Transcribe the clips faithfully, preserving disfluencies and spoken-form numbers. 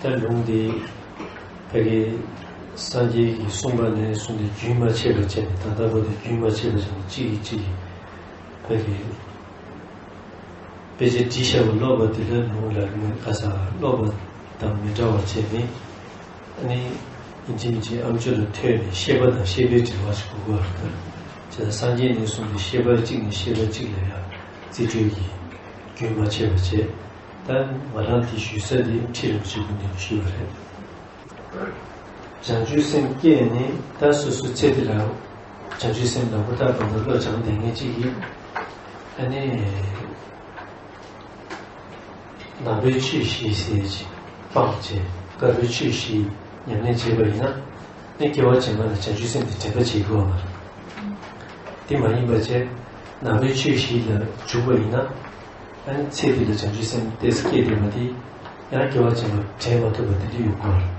ད་ལུང་འདི་ཕ་གི་སངས་རྒྱས་ཀྱིས་གསུངས་པ་ནས་བཟུང་སྟེ་རྒྱུན་མ་ཆད་པར་བྱས་ནས། ད་ལྟ་བར་དུ་རྒྱུན་མ་ཆད་པར་བྱས་ནས་གཅིག་གིས་གཅིག་གིས་ཕ་གི་དཔེ་ཆ་བྲིས་བཞག་པ་ཀློག་པ་དེ་ལ་ལུང་ལ་མི་ག་ས་ཀློག་པ་དང་མི་འདྲ་བ་བྱས་ནས། ཨ་ནི་ཡིན་གཅིག་མིན་གཅིག་ཨམ་ཅོག་ལ་ཐོས་ནས་བཤད་པ་དང་བཤད་པའི་འབྲེལ་བ་ཞིག་དགོས་ཀྱི་ཡོད་རེད། བྱས་ཙང་སངས་རྒྱས་ནས་གསུངས་པའི་བཤད་པ་གཅིག་ནས་བཤད་པ་གཅིག་ལ་ཡང་རྩིས་སྤྲོད་ཀྱིས་རྒྱུན་མ་ཆད་པར་བྱས། ད་ང་རང་དེ་ཞུ་ས་དེ་ཁྲི་རིན་པོ་ཆེ་སྐུ་མདུན་ཞུས་པ་རེད། བྱང་ཆུབ་སེམས་བསྐྱེད་ནི་ད་སོ་སོའི་ཚེ་འདི་ལ་བྱང་ཆུབ་སེམས་ལ་ཧུར་ཐག་གང་ཐག་བློ་སྦྱངས་བསྡད་མཁན་གཅིག་གིས། ཨ་ནི་ནང་པའི་ཆོས་བཞི་ཟེར་ཅིག་སྤངས་བྱས་དཀར་པོའི་ཆོས་བཞི་ཉམས་ལེན་བྱས་པ་ཡིན་ན། ཨ་ནི་སྐྱེ་བ་རྗེས་མ་ལ་བྱང་ཆུབ་སེམས་དེ་དྲན་པ་བྱེད་དགོས་པ་མ་རེད། དེ་མ་ཡིན་པ་བྱས་ནང་པའི་ཆོས་བཞི་ལ་འཇུག་པ་ཡིན་ན། ཨ་ནི་ཚེ་འདི་ལ་བྱང་ཆུབ་སེམས་ཏོག་ཙམ་སྐྱེས་བསྡད་པ་དེ་ཡང་སྐྱེ་བ་རྗེས་མ་དྲན་མ་ཐུབ་པ་དེ་འདྲ་ཡོང་གི་ཡོད་རེད།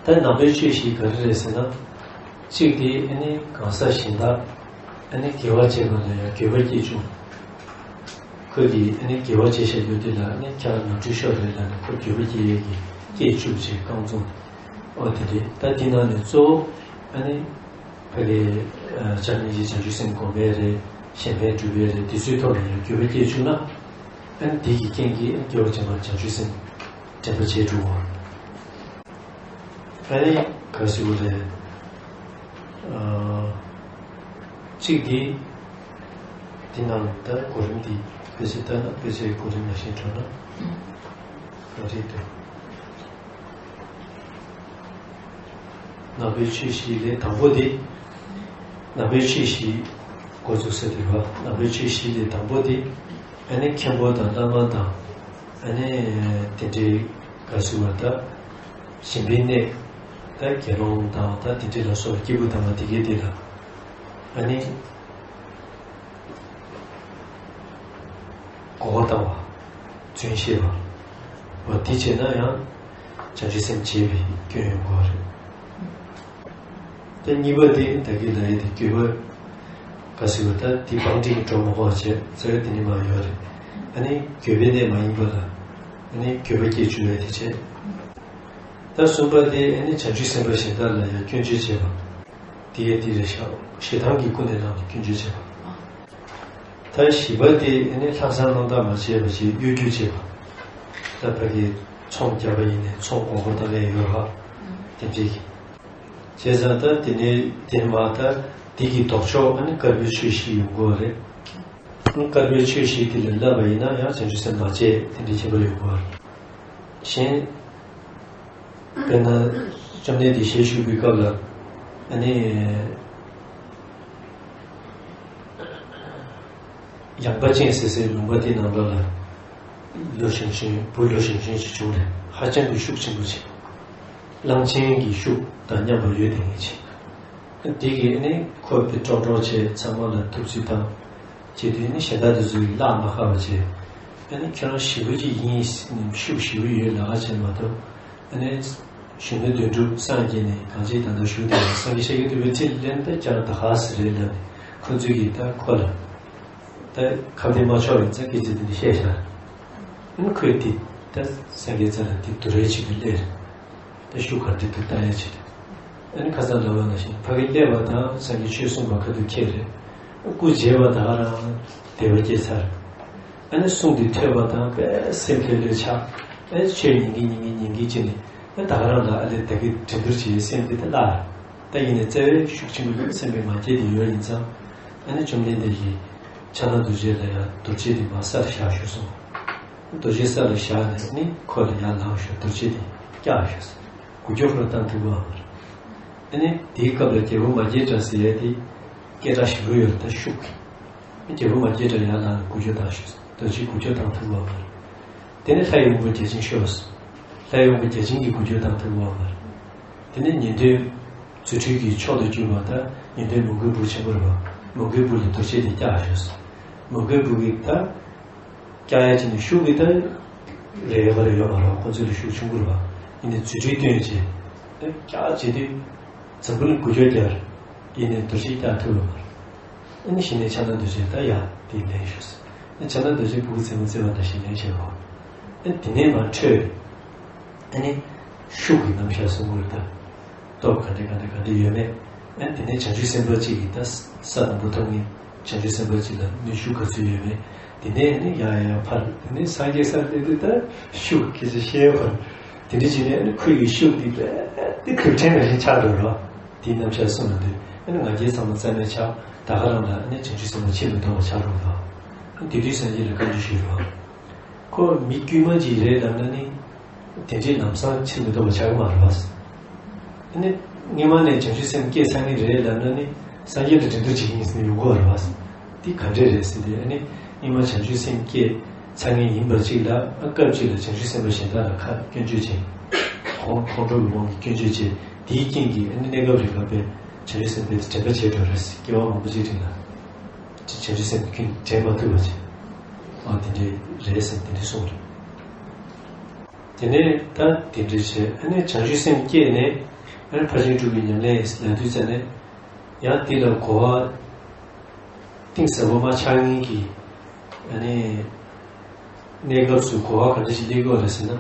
ད་ནང་པའི་ཆོས་བཞི་ག་རེ་རེད་ཟེར་ན། གཅིག་དེ་ཨ་ནི་གང་ཟག་གཞན་དག་ཨ་ནི་དགེ་བ་བྱེད་པ་ལ་ཡང་འགྱོད་པ་སྐྱེ་བཅུག་ཁོས་ཀྱིས་ཨ་ནི་དགེ་བ་བྱས་བཞག་ཡོད་དུས་ལ་ཨ་ནི་ཁྱེད་རང་ནོར་འཁྲུལ་ཤོར་རེད་ལབ་ནས་ཁོ་འགྱོད་པ་སྐྱེ་ཡས་ཀྱི་སྐད་བཅུག་བྱས་རྐང་བཙུགས། ཨོ་དེ་རེད། ད་དེ་ནང་ནས་གཙོ་བོ་ཨ་ནི་ཕ་གི་བྱམས་སྙིང་རྗེ་བྱང་ཆུབ་སེམས་སྒོམ་པའི་རེད། གཞན་ཕན་སྒྲུབ་པའི་རེད། དེ་ཚོའི་ཐོག་ནས་ཡང་འགྱོད་པ་སྐྱེ་བཅུག་ན། ཨ་ནི་དེ་གི་རྐྱེན་གྱིས་སྐྱེ་བ་རྗེས་མ་བྱང་ཆུབ་སེམས་དྲན་པ་བྱེད་འགྲོ་བ། ཨ་ནི་ག་ཟེར་བ་རེད། ཨ། གཅིག་འདི། འདི་ནང་ལ་ད་གོ་རིམ་འདི་དཔེ་ཆ་ལྟ་ན། དཔེ་ཆའི་གོ་རིམ་ནང་བཞིན་འགྲོ་ན་ག་རེ་འདུག་ནང་པའི་ཆོས་བཞི་ལས་དང་པོ་འདི། ནང་པའི་ཆོས་བཞི་འགོ་འཛུགས་ས་འདི་རེད་པ། ནང་པའི་ཆོས་བཞི་ལས་དང་པོ་འདི། ཨ་ནི་མཁན་པོ་དང་བླ་མ་དང་། ཨ་ནི་དེ་འདྲའི་ག་ཟེར་བ་ད། ཞིང་པའི་གནས། ད་དགེ་སློང་དང་ད་དེ་འདྲ་ལ་སོགས་པ་སྐྱེས་བུ་དམ་པ་དེ་གའི་སྡེ་ལ། ཨ་ནི་གོ་བ་བཏང་བ། རྫུན་བཤད་པ། འོ་དེ་བྱས་ན་ཡང་བྱང་ཆུབ་སེམས་བརྗེད་པའི་སྐྱོན་ཡོང་གི་རེད། ད་གཉིས་པ་དེ་ད་གིན་ལབ་ཡས་དེ་འགྱོད་པ། ག་ཟེར་བ་ད་དེ་བང་སྒྲིག་གི་འགྲོ་མ་དགོས་པ་བྱས་ཚར་དེ་ནི་མ་ཡོད་རེད། ཨ་ནི་འགྱོད་པའི་གནས་མ་ཡིན་པ་ལ། ཨ་ནི་འགྱོད་པ་སྐྱེ་བཅུག་ཡས་དེ་བྱས། ད་གསུམ་པ་དེ་ཨ་ནི་བྱང་ཆུབ་སེམས་དཔའ་གཞན་དག་ལ་ཡང་སྐྱོན་བརྗོད་བྱེད་པ། དེ་ཡས་དེ་རེད་ཤག་ཞེ་སྡང་གིས་ཀུན་ནས་བསླངས་ནས་སྐྱོན་བརྗོད་བྱེད་པ། ད་བཞི་པ་དེ་ཨ་ནི་ལྷག་བསམ་རྣམ་དག་མ་བྱས་པ་ཞིག་གཡོ་སྒྱུ་བྱེད་པ། ད་ཕ་གི་ཚོང་རྒྱག་པ་ཡིན་ནའི་ཚོང་མགོ་སྐོར་བཏང་མཁན་ཡོད་རེད་པ། དེ་འདྲའི་གི། བྱས་ཙང་ད་དེ་ནས་དེ་མ་ད་དེ་གི་ལྡོག་ཕྱོགས་ཨ་ནི་དཀར་པོའི་ཆོས་བཞི་ཡོང་གི་ཡོད་རེད། དཀར་པོའི་ཆོས་བཞི་དེ་ལ་བསླབ་པ་ཡིན་ན་ཡང་བྱང་ཆུབ་སེམས་མ་བརྗེད་དེ་འདྲའི་ཁྱད་པར་ཡོང་གི་ཡོད་རེད། གཞན། དཔེར་ན། བཅོམ་ལྡན་འདས་ཞལ་བཞུགས་པའི་སྐབས་ལ། ཨ་ནི། ཡངས་པ་ཅན་ཟེར་སའི་ལུང་པ་དེ་ནང་ལོགས་ལ། ལོ་ཞིང་ཆེན། བུ་ལོ་ཞིང་ཆེན་ཞིག་བྱུང་ནས་ཧ་ཅང་གི་ཤུགས་ཆེན་པོ་ཅིག་གླང་ཆེན་གྱི་ཤུགས་དང་མཉམ་པར་ཡོད་དེ་ངེས་ཅིག་དེ་གིས་ནི་ཁོ་དེ་ཀྲོག་ཀྲོག་བྱས། ཚང་མ་ལ་ཐུབ་ཚོད་བཏང་། བྱས་དུས་ནི་གཞན་དག་དེ་ཚོས་བརླག་མ་ཁ་བ་བྱས། ཨ་ནི་ཁྱོད་རང་ཞེ་པོ་ཅིག་ཡིན། ཤུགས་ཞེ་པོ་ཡོད་ལབ་ཁ་བྱས་མ་གཏོགས། ཨ་ནི་གཞོན་ནུ་དོན་གྲུབ་སངས་རྒྱས་ནས་གང་ཅི་ད་ལྟ་བཞུགས་བསྡད་པའི་སངས་རྒྱས་ཤཱཀྱ་ཐུབ་པའི་ཁྲིད་ལེན་ད་ཁྱོད་རང་ད་ག་ཟེ་རེད་ལབ་ནས་ཁོ་ཚོས་ཀྱིས་ད་ཁོ་ལ་ད་ཁ་གཏད་མ་ཆོག་ཡིན་ཙང་སྐད་ཆ་དེ་འདྲ་བཤད་ཤག་ཨ་ནི་ཁོས་དེ་ད་སངས་རྒྱས་རྩ་ལ་དེ་དུ་རེ་བྱེད་དུ་སླེབས། ད་ཤུགས་ག་འདྲ་འདུག་ལྟ་ཡ་ཅིག་ཨ་ནི་ཁ་སང་ལབ་པ་ནང་བཞིན་ཕ་གི་སླེབས་པ་དང་སངས་རྒྱས་ཆོས་གསུངས་པ་ཁ་ཐུག་ཁྱེད་རེད། སྐུ་མཇལ་བ་ད་ག་རང་བདེ་བ་སྐྱེས་ཚར། ཨ་ནི་གསུང་དེ་ཐོས་པ་དང་དཔེ་སེམས་ལྷོད་ལྷོད་ཆགས། ཨ་ནི་ཆོས་ཉན་གིན་ཉན་གིན་ཉན་གིན་བྱས་ནས་ཨ་ད་ག་རང་ལ་ཨ་ལས་ད་གི་འགྲན་བསྡུར་བྱེད་སེམས་དེ་ད་བརླག་ད་ཡིན་ནའི་བརྩེ་བའི་ཤུགས་ཆེན་པོ་ཡོད། སེམས་པའི་མ་སྐྱེས་དེ་ཡོད་ཡིན་ཙང་། ཨ་ནི་བཅོམ་ལྡན་འདས་ཀྱིས་ཕྱག་ན་རྡོ་རྗེ་ལ་ཡང་རྡོ་རྗེ་དེ་མར་ས་ལ་བཞག་ཞུས་སོང་། རྡོ་རྗེ་ས་ལ་བཞག་ནས་ནི་ཁོ་ལ་ཡར་ལངས་ཤོག་རྡོ་རྗེ་དེ་བཀྱག་ཤོག་འགུལ་སྐྱོད་ཁོ་ལ་བཏང་ཐུབ་ཀྱི་ཡོད་མ་རེད། ཨ་ནི་དེའི་སྐབས་ལ་རྒྱལ་པོ་མ་སྐྱེས་དགྲ་ཟེར་ཡས་དེ་སྐད་གྲགས་ཞེ་པོ་ཡོད་རེད། ད་ཤུགས་ཀྱིས་རྒྱལ་པོ་མ་སྐྱེས་དགྲ་ཡར་ལངས་ནས་འགུལ་སྐྱོད་བཏང་ཤོག་རྡོ་རྗེ་འགུལ་སྐྱོད་བཏང་ཐུབ་ཀྱི་ཡོད་མ་རེད། དེ་ནས་ལྷའི་དབང་པོ་བརྒྱ་བྱིན་ཤོག་ལྷའི་དབང་པོ་བརྒྱ་བྱིན་གྱིས་འགུལ་སྐྱོད་བཏང་ཐུབ་ཀྱི་ཡོད་མ་རེད། དེ་ནས་ཉན་ཐོས། རྫུ་འཕྲུལ་གྱི་མཆོག་ཏུ་གྱུར་པ་དང་ཉན་ཐོས་མོའུ་འགལ་བུ་ཆེན་པོ་རེད་པ། མོའུ་འགལ་བུ་ལ་རྡོ་རྗེ་དེ་བཀྱག་ཤོག་མོའུ་འགལ་བུ་གིས་ད་བཀྱག་ཡ་བྱས་ནས་ཤུགས་ཀྱིས་ད་རེག་པ་རེ་ཡོད་མ་རེད་པ། ཁོ་ཚོ་ལ་ཤུགས་ཆུང་ཀུ་རེད་པ། ཡིན་ནའི་རྫུ་འཕྲུལ་སྟོན་བྱས་ད་བཀྱག་བྱེད་དུས་འཛམ་བུ་གླིང་འགུལ་སྐྱོད་རྒྱག་ཡིན་ནའི་རྡོ་རྗེ་བཀྱག་ཐུབ་ཡོད་མ་རེད། ཨ་ནི་གཞི་ནས་ཕྱག་ན་རྡོ་རྗེ་ད་ཡར་དེ་ལེན་ཤོག་ཨ་ནི་ཕྱག་ན་རྡོ་རྗེ་ཕྲུ་གུ་རྩེད་མོ་རྩེ་བ་ནང་བཞིན་ལེན་བྱས་པ། དེ་ནས་མར་འཕྲོས། ཨ་ནི་ཤུགས་ཀྱི་རྣམ་གཞག་གསུང་གི་རེད་ད། སྟོབས་ག་འདྲ་ག་འདྲ་ག་འདྲ་ཡོད་མེད། ཨ་ནི་དེ་ནས་བྱང་ཆུབ་སེམས་དཔའ་གཅིག་གིས་ད་ས་དང་པོ་ཐོབ་མཁན་བྱང་ཆུབ་སེམས་དཔའ་གཅིག་ལ་ནུས་ཤུགས་ག་ཚོད་ཡོད་མེད། དེ་ནས་ཨ་ནི་ཡར་ཡར་འཕར། དེ་ནས་སངས་རྒྱས་སར་སླེབས་དུས་ད་ཤུགས་སྐད་ཆ་བཤད་འཕར། དེ་འདྲ་བྱས་ནས་ཨ་ནི་ཁོ་ཡི་ཤུགས་འདི་རྦད་དེ་གྲིབ་ཕྲན་ནང་བཞིན་ཆགས་འགྲོ་རོགས། དེའི་རྣམ་གཞག་གསུངས་ཡོང་དུས་ཨ་ནི་ང་རྒྱལ་ཚང་མ་རྩ་མེད་ཆགས། ད་ག་རང་ལ་ཨ་ནི་བྱང་ཆུབ་སེམས་དཔའ་ཕྱིར་མི་ལྡོག་པ་ཆགས་འགྲོ་གི་འདུག། ཨ་ནི་དེ་དུས་སངས་རྒྱས་ལ་བཀའ་འདྲི་ཞུས་རོགས། ཁོ་མི་དཀྱུས་མ་ཅིག་རེད་ལབ་ན་ནི། དེ་འདྲའི་ལམ་སང་ཕྱིར་མི་ལྡོག་པ་ཆགས་ཀྱི་མ་རེད་པ། ཨ་ནི་སྔོན་མ་ནས་བྱང་ཆུབ་སེམས་སྐྱེས་ཚར་མཁན་རེད་ལབ་ན་ནི། སངས་རྒྱས་ལ་འགྲན་བསྡུར་བྱེད་མཁན་ཡིན་ཟེར་ནས་ཡོང་གི་མ་རེད་པ། འདི་ག་འདྲས་རེད་ཟེར་དུས་ཨ་ནི། སྔོན་མ་བྱང་ཆུབ་སེམས་སྐྱེས་ཚར་མཁན་ཡིན་པ་ཅིག་ལ། ཨ་སྐབས་གཅིག་ལ་བྱང་ཆུབ་སེམས་དཔའ་གཞན་དག་ལ་ཁ་སྐྱོན་བརྗོད་བྱས། ཁོང་ཁོང་ཁྲོ་གི་དབང་གིས་སྐྱོན་བརྗོད་བྱས། དེའི་རྐྱེན་གྱིས་ཨ་ནི་གནས་སྐབས་རིང་ལ་དཔེ་བྱང་ཆུབ་སེམས་དཔའི་དྲན་པ་བརྗེད་འགྲོ་རེད། སྐྱེ་བ་མང་པོ་ཅིག་རིང་ལ། བྱང་ཆུབ་སེམས་ཀྱི་དྲན་མ་ཐུབ་པ་ཅིག། ཨ་དེ་འདྲས་རེད་ཟེར་དེ་འདྲས་གསུངས་རེད། དེ་ནས་ད་དེ་འདྲ་བྱས། ཨ་ནི་བྱང་ཆུབ་སེམས་སྐྱེས་ནས་ཨ་ནི་ཕར་ཕྱིན་དྲུག་གི་ཉམས་ལེན་ལབ་དུས་ཙ་ནས། ཡང་དེ་ལ་གོ་བ་གཏིང་ཟབ་པོ་མ་ཆགས་མཁན་གྱི་ཨ་ནི་གནས་སྐབས་སུ་གོ་བ་ག་འདྲ་ཞིག་སླེབས་ཀྱི་ཡོད་རེད་ཟེར་ན།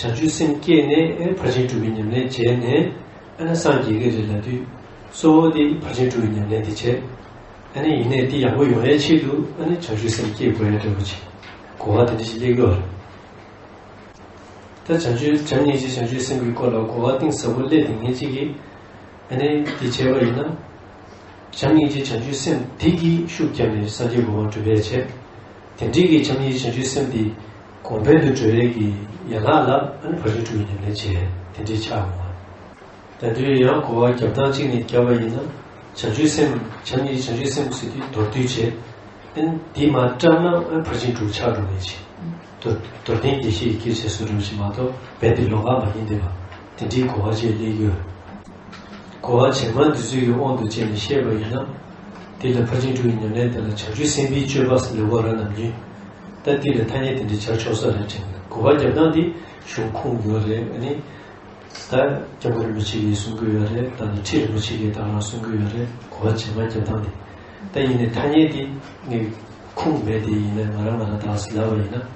བྱང་ཆུབ་སེམས་སྐྱེས་ནས་ཨེ་ཕར་ཕྱིན་དྲུག་གི་ཉམས་ལེན་བྱས་ནས། ཨ་ནི་སངས་རྒྱས་ཀྱི་རེད་ལབ་དུས་གཙོ་བོ་དེ་ཕར་ཕྱིན་དྲུག་གི་ཉམས་ལེན་དེ་བྱས། ཨ་ནི་ཡིན་ནའི་དེ་ཡག་པོ་ཡོང་ཡའི་ཆེད་དུ་ཨ་ནི་བྱང་ཆུབ་སེམས་སྐྱེ་དགོས་ཡ་འདྲ་པོ་ཅིག་གོ་བ་དེ་འདྲ་ཞིག་སླེབས་ཀྱི་ཡོད་རེད། ད་བྱང་ཆུབ་བྱམས་སྙིང་རྗེ་བྱང་ཆུབ་སེམས་ཀྱི་སྐོར་ལ་གོ་བ་གཏིང་ཟབ་པོ་སླེབས་དེ་ངེས་ཅིག་གིས། ཨ་ནི་དེ་བྱས་པ་ཡིན་ན། བྱམས་སྙིང་རྗེ་བྱང་ཆུབ་སེམས་དེ་གིས་ཤུགས་བརྒྱབ་ནས་སངས་རྒྱས་གོ་འཕང་སྒྲུབ་པའི་ཆེད། དེ་འདྲའི་གི་བྱམས་སྙིང་རྗེ་བྱང་ཆུབ་སེམས་དེ་གོང་འཕེལ་དུ་འགྲོ་ཡས་ཀྱི་ཡན་ལག་ལ་ཨ་ནི་ཕར་ཕྱིན་དྲུག་གི་ཉམས་ལེན་བྱས། དེ་འདྲའི་ཆགས་འོང་བ། ད་དུང་ཡང་གོ་བ་རྒྱབ་སྟངས་གཅིག་ནས་བརྒྱབ་པ་ཡིན་ན། བྱང་ཆུབ་སེམས་བྱམས་སྙིང་རྗེ་བྱང་ཆུབ་སེམས་ཟེར་དུས་མདོར་བསྡུས་བྱས། ཨ་ནི་འདི་མ་བཀྲམ་ན་ཨ་ཕར་ཕྱིན་དྲུག་ཆགས་འགྲོ་ངེས་ཅིག། མདོར་མདོར་བསྟན་དགེ་བཤེས་ཀྱི་སྐད་ཆ་བཟོ་འདྲ་ཞིག་མ་གཏོགས་རྦད་དེ་ལོགས་ཀ་མ་ཡིན་བསྡད་པ། དེ་འདྲའི་གོ་བ་ཅིག་སླེབས་ཀྱི་ཡོད། གོ་བ་ཇེ་མང་དུས་ཚོད་ཀྱི་དབང་དུ་བྱས་ནས་བཤད་པ་ཡིན་ན། དེ་ལ་ཕར་ཕྱིན་དྲུག་གི་ཉམས་ལེན་དེ་ལ་བྱང་ཆུབ་སེམས་དཔའི་སྤྱོད་པ་ཟེར་ལབ་པ་རང་ནམ་རྒྱུན། ད་དེ་ལ་ཐ་སྙད་དེ་འདྲ་སྦྱར་ཆོག་ས་རེད་དྲན། གོ་བ་རྒྱབ་སྟངས་དེ་གཞུང་ཁུངས་ཡོད་རེད། ཨ་ནི། ད་སྐྱབས་མགོན་རིན་པོ་ཆེ་གིས་གསུང་གི་ཡོད་རེད། ད་ནི་ཁྲི་རིན་པོ་ཆེ་གིས་ད་ག་རང་གསུང་གི་ཡོད་རེད། གོ་བ་ཇེ་མང་རྒྱབ་སྟངས་དེ། ད་ཡིན་ནའི་ཐ་སྙད་དེ་ངས་ཁུངས་མེད་དེ་ཡིན་ན། ང་རང་ང་རང་ད་ག་ཟེ་ལབ་པ་ཡིན་ན། བྱང་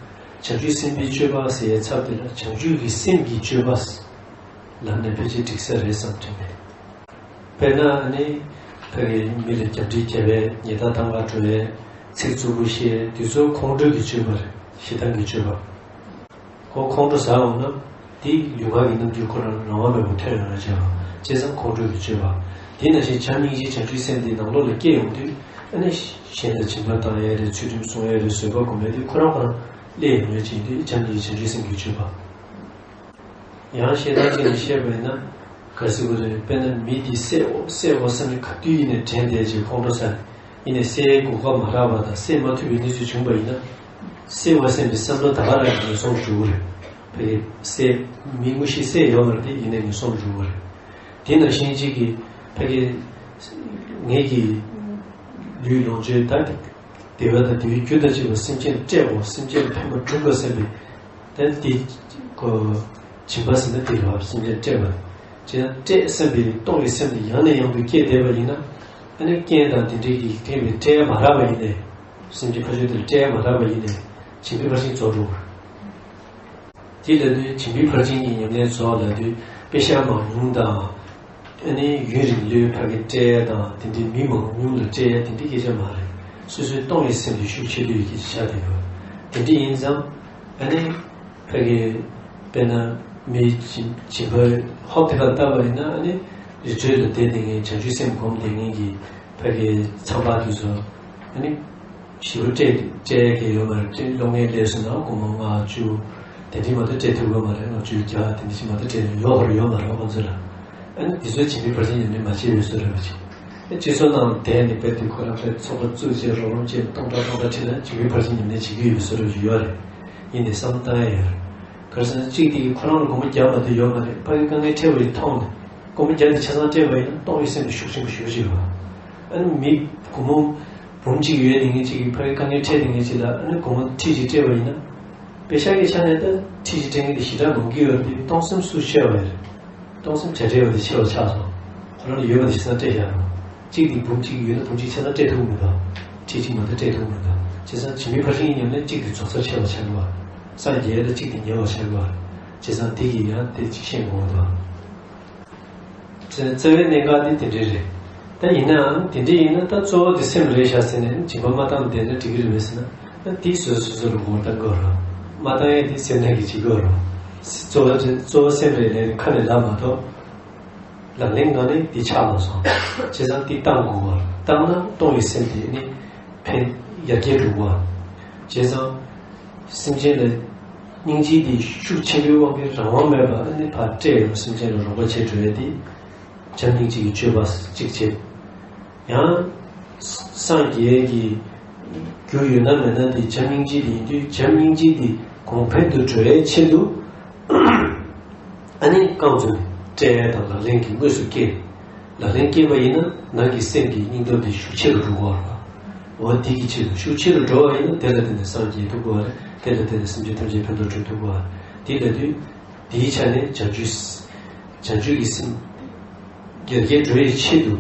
ཆུབ་སེམས་དཔའི་སྤྱོད་པ་ཟེར་ཡའི་ཚབ་དེ་ལ་བྱང་ཆུབ་ཀྱི་སེམས་ཀྱི་སྤྱོད་པ་ལབ་ནས་ཕལ་ཆེར་འགྲིག་ས་རེད་བསམ་དྲན་མེད། དཔེར་ན་ཨ་ནི་ཕ་གི་མི་ལ་རྒྱབ་འདྲེ་བརྒྱབ་པས་ཉེས་དག་བཏང་ག་འགྲོ་བས། ཚིག་རྩུབ་པོ་བཤད། དེ་ཚོ་ཁོང་ཁྲོ་གི་སྤྱོད་པ་རེད། ཞེ་སྡང་གི་སྤྱོད་པ། ཁོ་ཁོང་ཁྲོ་ཟ་འོང་ན་དེ་ལུས་ངག་གི་རྣམ་འགྱུར་ཁོ་རང་རང་དབང་མེད་པར་ཐོན་ཡོང་ཡ་བྱས་པ། བྱས་ཙང་ཁོང་ཁྲོ་གི་སྤྱོད་པ། དེ་ནང་བཞིན་བྱམས་སྙིང་རྗེ་བྱང་ཆུབ་སེམས་དེ་ནང་ལོགས་ལ་སྐྱེ་ཡོང་དུས། ཨ་ནི་གཞན་ལ་སྦྱིན་པ་བཏང་ཡ་རེད། ཚུལ་ཁྲིམས་སྲུང་ཡ་རེད། བཟོད་པ་སྒོམ་ཡ་དེ་ཁོ་རང་ཁོ་རང་སླེབས་ཡོང་ཡ་བྱེད་དུས་བྱམས་སྙིང་རྗེ་བྱང་ཆུབ་སེམས་ཀྱི་སྤྱོད་པ། ཡང་ཞེ་སྡང་ཅན་ནས་བཤད་པ་ཡིན་ན། ག་ཟེར་དགོས་རེད། དཔེར་ན་མི་དེ་བསད་འོ་བསད་འོ་བསམ་ནས་ག་དུས་ཡིན་ནའི་དྲན་བསྡད་བྱས་ཁོང་ཁྲོ་ཟ། ཡིན་ནའི་བསད་གོ་སྐབས་མ་རག་པ་དང་བསད་མ་ཐུབ་པའི་གནས་ཚུལ་བྱུང་པ་ཡིན་ན། བསད་པ་བསམ་པའི་བསམ་བློ་ད་ག་རང་གིས་ངན་སོང་དུ་འགྲོ་གི་རེད། ཕ་གི་བསད་མི་དངོས་གཞི་བསད་ཡོད་མ་རེད་དེ། ཡིན་ནའི་ངན་སོང་དུ་འགྲོ་གི་རེད། དེ་ནང་བཞིན་གཅིག་གིས་ཕ་གི་ངེད་ཀྱི་ལུས་ལོངས་སྤྱོད་ད་དེ། བདེ་བ་དང་བདེ་བའི་རྒྱུ་དང་བཅས་པ་སེམས་ཅན་སྤྲད་དགོས། སེམས་ཅན་ལ་ཕན་པ་སྒྲུབ་དགོས་བསམ་པའི་ད་དེ་ཁོ་སྦྱིན་པ་ཟེར་ན་དེ་རེད་བ། སེམས་ཅན་སྤྲད་པ། ཅེས་སྤྲད་བསམ་པའི་སྟོང་གི་སེམས་དེ་ཡང་ནས་ཡང་དུ་སྐྱེས་བསྡད་པ་ཡིན་ན། ཨ་ནི་རྐྱེན་དང་དེ་འདྲའི་གི་རྐྱེན་པས་སྤྲད་ཡ་མ་རག་པ་ཡིན་ནའི། སེམས་ཅན་ཕ་ཆོས་དེ་ལ་སྤྲད་ཡ་མ་རག་པ་ཡིན་ནའི་བྱིན་པའི་ཕར་ཕྱིན་རྫོགས་འགྲོ་གི་རེད། དེ་ལ་དུས་བྱིན་པའི་ཕར་ཕྱིན་གྱི་ཉམས་ལེན་རྫོགས་ལ་དུས་དཔེ་ཤ་མང་ཉུང་དང་། ཨ་ནི་ཡུན་རིང་ལོས་ཕ་གི་སྤྲད་ཡ་དང་། དེ་འདྲའི་མི་མང་ཉུང་ལ་སྤྲད་ཡ་དེ་འདྲའི་སྐད་ཆ་མ་རེད། སོ་སོའི་གཏོང་བའི་སེམས་དེ་ཤུགས་ཆེ་ལོས་ཀྱི་ཆ་དེ་ཡོད། དེ་འདྲ་ཡིན་ཙང་ཨ་ནི་ཕ་གི་དཔེར་ན་མི་སྦྱིན་སྦྱིན་པ་ཧོབ་དེ་ག་ལྟ་བ་ཡིན་ན། ཨ་ནི་རི་ཁྲོད་ལ་བསྡད་བསྡད་མཁན་བྱང་ཆུབ་སེམས་སྒོམ་བསྡད་མཁན་གྱི་ཕ་གི་ཚངས་པ་དེ་ཚོ། ཨ་ནི་ཞེ་པོ་སྤྲད་སྤྲད་ཡ་གི་ཡོད་མ་རེད། སློབ་གཉེར་སླེབས་སོང་ན་སྒོར་མོ་ལྔ་བཅུ་དེ་འདྲའི་མ་གཏོགས་སྤྲད་ཐུབ་ཀྱི་མ་རེད། ལྔ་བཅུ་བརྒྱ་དེ་འདྲའི་ཞིག་མ་གཏོགས་སྤྲད་ཡོད་པར་ཡོད་མ་རེད་ཁོང་ཚོ་ལ། ཨ་ནི་འདི་ཚོ་བྱིན་པའི་ཕར་ཕྱིན་ཉམས་ལེན་མ་བྱས་པའི་བཟོ་འདྲ་བ་ཅིག། ཨ་སྤྱི་ཚོགས་ནང་བསྡད་ནས་རྦད་དེ་ཁོ་རང་ཚོའི་ཚོགས་པ་བཙུགས་བྱས་རོགས་རམ་བྱས་སྟོང་ཕྲག་སྟོང་ཕྲག་ཁྲིད་ན་བྱིན་པའི་ཕར་ཕྱིན་ཉམས་ལེན་བྱེད་ཀྱི་ཡོད་པའི་བཟོ་འདྲ་བ་ཅིག་ཡོད་རེད། ཡིན་ནའི་བསམ་བློ་བཏང་ཡ་ཡོད་རེད། ག་རེ་ཟེར་ན་གཅིག་དེ་ཁོ་རང་ལ་སྒོར་མོ་བརྒྱ་མ་གཏོགས་ཡོད་མ་རེད། ཕ་གི་དཀའ་ངལ་འཕྲད་པ་ཡི་མཐོང་ནས། སྒོར་མོ་བརྒྱ་དེ་ཆ་ཚང་སྤྲད་པ་ཡིན་ན་གཏོང་བའི་སེམས་དེ་ཤུགས་ཆེན་པོ་ཞེ་པོ་ཅིག་ཡོད་པ། ཨ་ནི་མི་སྒོར་མོ་འབུམ་གཅིག་ཡོད་ནི་ངེད་ཅིག་གིས་ཕ་གི་དཀའ་ངལ་འཕྲད་ནི་ངེད་ཅིག་ལ་ཨ་ནི་སྒོར་མོ་ཁྲི་གཅིག་སྤྲད་པ་ཡིན་ན། པེ་ཤག་གི་ཆ་ནས་ད་ཁྲི་གཅིག་སྤྲད་མཁན་དེ་ཞེ་དྲག་མང་གི་ཡོད་རེད་དེ། གཏོང་སེམས་སུ་ཆེ་བ་རེད། གཏོང་སེམས་གྲ་སྒྲིག་པ་དེ་ཆེ་བ་ཆགས་སོང་། ཁོ་རང་ལ་ཡོད་པ་དེ་ཆ་ཚང་སྤྲད་བཞག་རོགས། གཅིག་དེ་འབུམ་གཅིག་ཡོད་ན་འབུམ་གཅིག་ཆ་ཚང་སྤྲད་ཐུབ་མི་འདུག། ཁྲི་གཅིག་མ་གཏོགས་སྤྲད་ཐུབ་མི་འདུག། བྱས་ཙང་བྱིན་པའི་ཕར་ཕྱིན་ཉམས་ལེན་གཅིག་དེ་རྫོགས་ཚར་ཆེ་བ་ཆགས་འདུག་བ། སངས་རྒྱས་ལ་གཅིག་དེ་ཉེ་བར་བྱ་དགོས། བྱས་ཙང་དེ་གི་ཡང་དེ་གཅིག་ཤེས་དགོས་པ་དང་། རྩ་བའི་གནད་འགག་དེ་དེ་འདྲ་རེད། ད་ཡིན་ནའང་དེ་འདྲ་ཡིན་ན་ད་གཙོ་བོ་དེ་སེམས་རེད་ཤག་ཟེར་ནས་སྦྱིན་པ་མ་བཏང་བསྡད་ན་འགྲིག་གི་རེད་པས་ཟེར་ན། ད་དེ་སོ་སོ་སོ་ལ་ངོ་བོ་ལྟ་དགོས་རེད། མ་བཏང་ཡས་དེ་སེམས་ནང་གི་བྱེད་དགོས་རེད། གཙོ་བོ་གཙོ་བོ་སེམས་རེད་ལས་ཁ་ནས་ལབ་མ་གཏོགས། ལག་ལེན་ངང་ནས་འདི་ཆགས་ལ་སོང་། བྱས་ཙང་འདི་བཏང་དགོས་པ། བཏང་ན་གཏོང་བའི་སེམས་དེ་ནི་ཕན་ཡར་རྒྱས་འགྲོ་དགོས་པ། བྱས་ཙང་སེམས་ཅན་ལ་སྙིང་རྗེ་དེ་ཤུགས་ཆེན་པོའི་དབང་གིས་རང་དབང་མེད་པ་ནི་ཕར་སྤྲད་ཡོང་སེམས་ཅན་ལ་རོགས་པ་བྱེད་འགྲོ་ཡ་དེ་བྱམས་སྙིང་རྗེ་གི་སྤྱོད་པ་གཅིག་བྱེད། ཡང་སངས་རྒྱས་ཀྱི་རྒྱུ་ཡོད་ན་མེད་ན་དེ་བྱམས་སྙིང་རྗེ་དེ་ཡིན་དུས་བྱམས་སྙིང་རྗེ་དེ་གོང་འཕེལ་དུ་འགྲོ་བའི་ཆེད་དུ། ཨ་ནི་རྐང་བཙུགས་སྤྲད་ཡ་དང་ལག་ལེན་གྱི་དངོས་སུ་བསྐྱེད། ལག་ལེན་བསྐྱེད་པ་ཡིན་ན་ནང་གི་སེམས་ཀྱི་སྙིང་སྟོབས་དེ་ཤུགས་ཆེ་རུ་འགྲོ་གི་ཡོད་རེད། འོ་དེ་གི་ཆེད་དུ་ཤུགས་ཆེ་རུ་འགྲོ་བ་ཡིན་ན་དེ་ལ་བརྟེན་ནས་སངས་རྒྱས་ཐུབ་ཀྱི་ཡོད་རེད། དེ་ལ་བརྟེན་ནས་སེམས་ཅན་ཐམས་ཅད་ཕན་ཐོགས་འགྲོ་ཐུབ་ཀྱི་ཡོད་རེད། དེ་ལ་དུས་དེའི་ཆ་ནས་བྱང་ཆུབ་བྱང་ཆུབ་ཀྱི་སེམས་རྒྱ་སྐྱེད་འགྲོ་བའི་ཆེད་དུ་